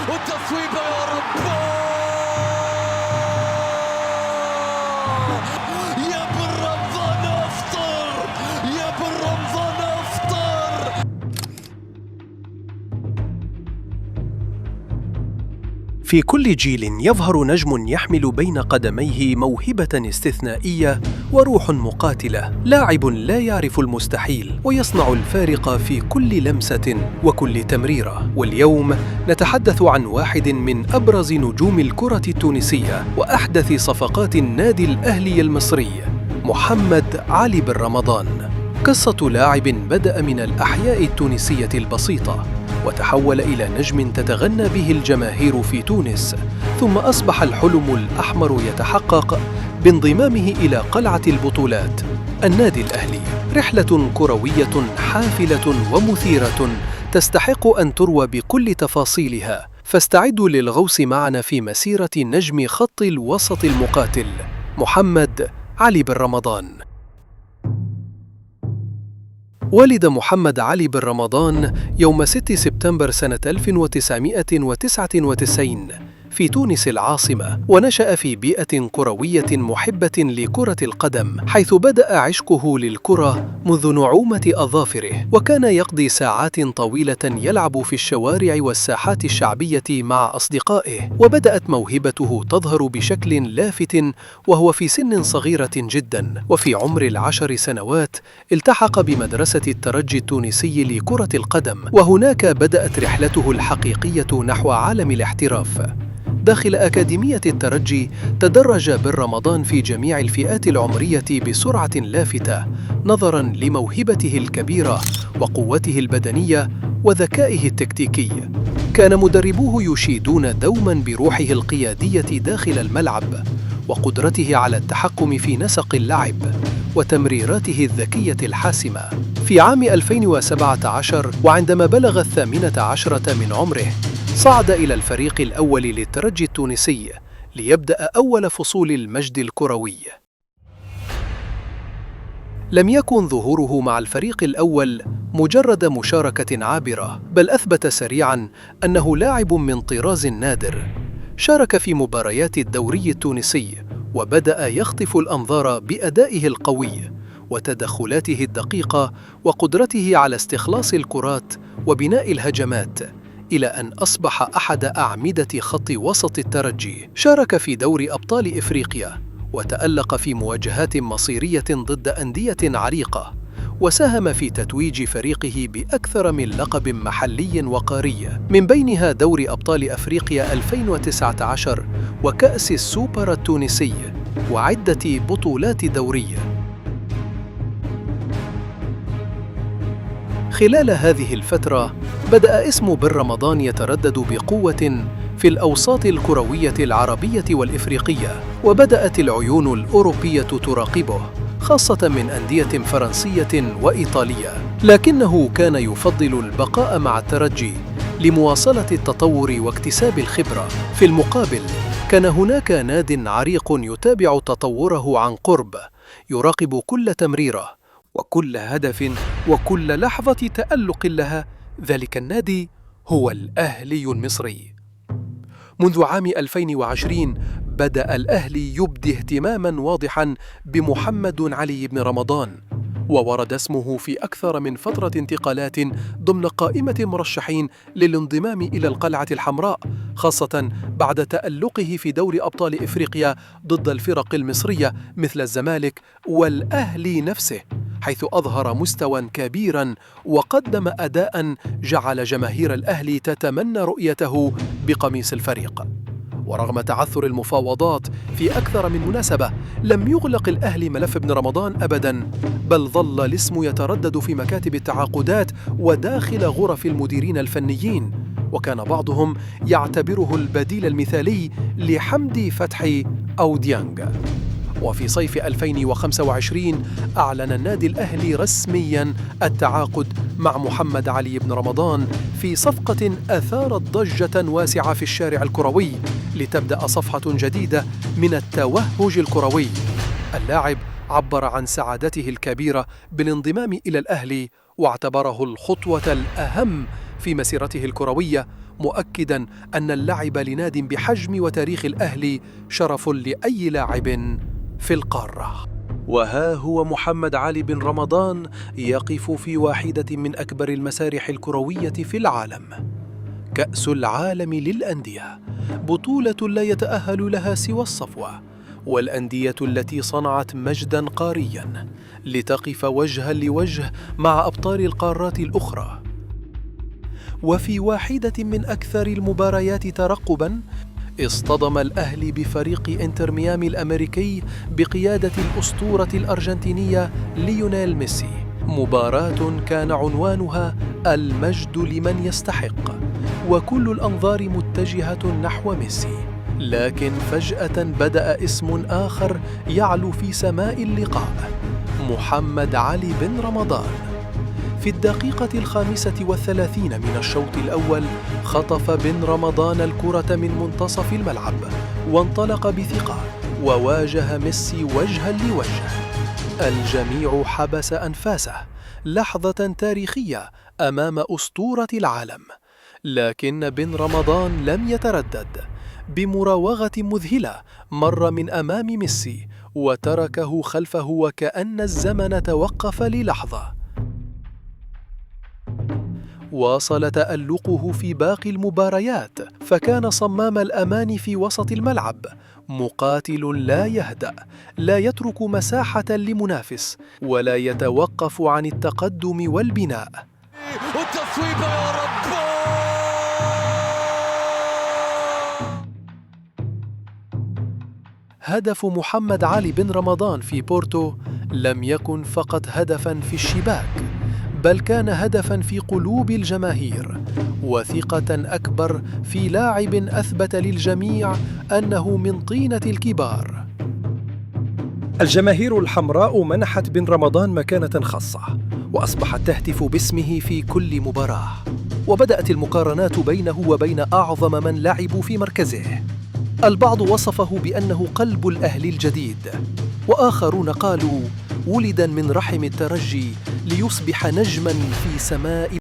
والتصويبه يا رب، يا بن رمضان افطر، يا بن رمضان افطر. في كل جيل يظهر نجم يحمل بين قدميه موهبة استثنائية وروح مقاتلة، لاعب لا يعرف المستحيل ويصنع الفارق في كل لمسة وكل تمريرة. واليوم نتحدث عن واحد من أبرز نجوم الكرة التونسية وأحدث صفقات النادي الأهلي المصري، محمد علي بن رمضان. قصة لاعب بدأ من الأحياء التونسية البسيطة وتحول إلى نجم تتغنى به الجماهير في تونس، ثم أصبح الحلم الأحمر يتحقق بانضمامه إلى قلعة البطولات النادي الأهلي. رحلة كروية حافلة ومثيرة تستحق أن تروى بكل تفاصيلها، فاستعدوا للغوص معنا في مسيرة نجم خط الوسط المقاتل محمد علي بن رمضان. ولد محمد علي بن رمضان يوم 6 سبتمبر سنة 1999 في تونس العاصمة، ونشأ في بيئة كروية محبة لكرة القدم، حيث بدأ عشقه للكرة منذ نعومة أظافره، وكان يقضي ساعات طويلة يلعب في الشوارع والساحات الشعبية مع أصدقائه. وبدأت موهبته تظهر بشكل لافت وهو في سن صغيرة جدا، وفي عمر 10 سنوات التحق بمدرسة الترجي التونسي لكرة القدم، وهناك بدأت رحلته الحقيقية نحو عالم الاحتراف. داخل أكاديمية الترجي تدرج بن رمضان في جميع الفئات العمرية بسرعة لافتة، نظراً لموهبته الكبيرة وقوته البدنية وذكائه التكتيكي. كان مدربوه يشيدون دوماً بروحه القيادية داخل الملعب وقدرته على التحكم في نسق اللعب وتمريراته الذكية الحاسمة. في عام 2017 وعندما بلغ 18 من عمره، صعد إلى الفريق الأول للترجي التونسي ليبدأ أول فصول المجد الكروي. لم يكن ظهوره مع الفريق الأول مجرد مشاركة عابرة، بل أثبت سريعاً أنه لاعب من طراز نادر. شارك في مباريات الدوري التونسي وبدأ يخطف الأنظار بأدائه القوي وتدخلاته الدقيقة وقدرته على استخلاص الكرات وبناء الهجمات، إلى أن أصبح أحد أعمدة خط وسط الترجي. شارك في دوري أبطال إفريقيا وتألق في مواجهات مصيرية ضد أندية عريقة، وساهم في تتويج فريقه بأكثر من لقب محلي وقاري، من بينها دوري أبطال أفريقيا 2019 وكأس السوبر التونسي وعدة بطولات دورية. خلال هذه الفترة بدأ اسم بن رمضان يتردد بقوة في الأوساط الكروية العربية والإفريقية، وبدأت العيون الأوروبية تراقبه، خاصة من أندية فرنسية وإيطالية. لكنه كان يفضل البقاء مع الترجي لمواصلة التطور واكتساب الخبرة. في المقابل كان هناك ناد عريق يتابع تطوره عن قرب، يراقب كل تمريرة وكل هدف وكل لحظة تألق لها. ذلك النادي هو الأهلي المصري. منذ عام 2020 بدأ الأهلي يبدي اهتماماً واضحاً بمحمد علي بن رمضان، وورد اسمه في أكثر من فترة انتقالات ضمن قائمة مرشحين للانضمام إلى القلعة الحمراء، خاصة بعد تألقه في دوري أبطال إفريقيا ضد الفرق المصرية مثل الزمالك والأهلي نفسه، حيث أظهر مستوى كبيرا وقدم أداء جعل جماهير الأهلي تتمنى رؤيته بقميص الفريق. ورغم تعثر المفاوضات في أكثر من مناسبة، لم يغلق الأهلي ملف ابن رمضان أبداً، بل ظل الاسم يتردد في مكاتب التعاقدات وداخل غرف المديرين الفنيين، وكان بعضهم يعتبره البديل المثالي لحمدي فتحي أو ديانج. وفي صيف 2025 أعلن النادي الأهلي رسمياً التعاقد مع محمد علي بن رمضان في صفقة أثارت ضجة واسعة في الشارع الكروي، لتبدأ صفحة جديدة من التوهج الكروي. اللاعب عبر عن سعادته الكبيرة بالانضمام إلى الأهلي، واعتبره الخطوة الأهم في مسيرته الكروية، مؤكدا أن اللعب لناد بحجم وتاريخ الأهلي شرف لأي لاعب في القارة. وها هو محمد علي بن رمضان يقف في واحدة من أكبر المسارح الكروية في العالم، كأس العالم للأندية، بطولة لا يتأهل لها سوى الصفوة والأندية التي صنعت مجداً قارياً لتقف وجهاً لوجه مع أبطال القارات الأخرى. وفي واحدة من أكثر المباريات ترقباً، اصطدم الأهلي بفريق إنتر ميامي الأمريكي بقيادة الأسطورة الأرجنتينية ليونيل ميسي، مباراة كان عنوانها المجد لمن يستحق، وكل الأنظار متجهة نحو ميسي. لكن فجأة بدأ اسم آخر يعلو في سماء اللقاء، محمد علي بن رمضان. في الدقيقة 35 من الشوط الأول، خطف بن رمضان الكرة من منتصف الملعب وانطلق بثقة وواجه ميسي وجها لوجه. الجميع حبس أنفاسه، لحظة تاريخية أمام أسطورة العالم. لكن بن رمضان لم يتردد، بمراوغة مذهلة مر من أمام ميسي وتركه خلفه وكأن الزمن توقف للحظة. واصل تألقه في باقي المباريات، فكان صمام الأمان في وسط الملعب، مقاتل لا يهدأ، لا يترك مساحة لمنافس، ولا يتوقف عن التقدم والبناء. والتصويبة يا رب. هدف محمد علي بن رمضان في بورتو لم يكن فقط هدفاً في الشباك، بل كان هدفاً في قلوب الجماهير، وثقة أكبر في لاعب أثبت للجميع أنه من طينة الكبار. الجماهير الحمراء منحت بن رمضان مكانة خاصة، وأصبحت تهتف باسمه في كل مباراة، وبدأت المقارنات بينه وبين أعظم من لعبوا في مركزه. البعض وصفه بأنه قلب الأهلي الجديد، وآخرون قالوا ولدا من رحم الترجي ليصبح نجما في سماء